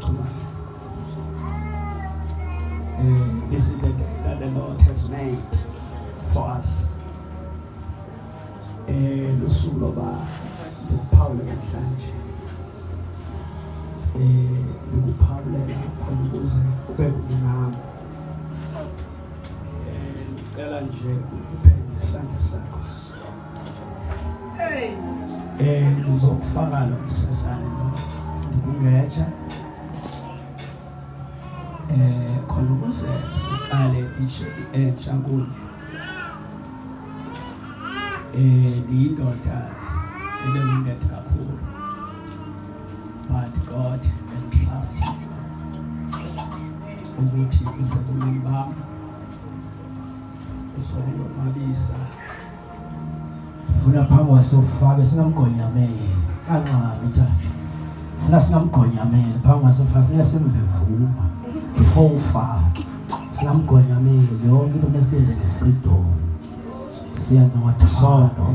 Chumane. This is the day that the Lord has made for us. Lusuku loba ndikuphawule namhlanje. Ndikuphawulela khona ukuze ube kunye nam. Ngicela nje ukuphe isandla sakho. Ngizokufaka lo msesane lo ndikungeja khona ukuze siqale ijeli entsha kunye. Ndiyindoda ebengunetha kakhulu, but God entrust ukuthi uze kumini bam uzokundonwabisa. Funa phambi kwasofake singamgonyameli kanqabi tata, funa singamgonyameli phambi kwasofake, funa simvevuma before ufake, singamgonyameli yonke into, funeka siyenze nge-freedom, siyenze ngothando.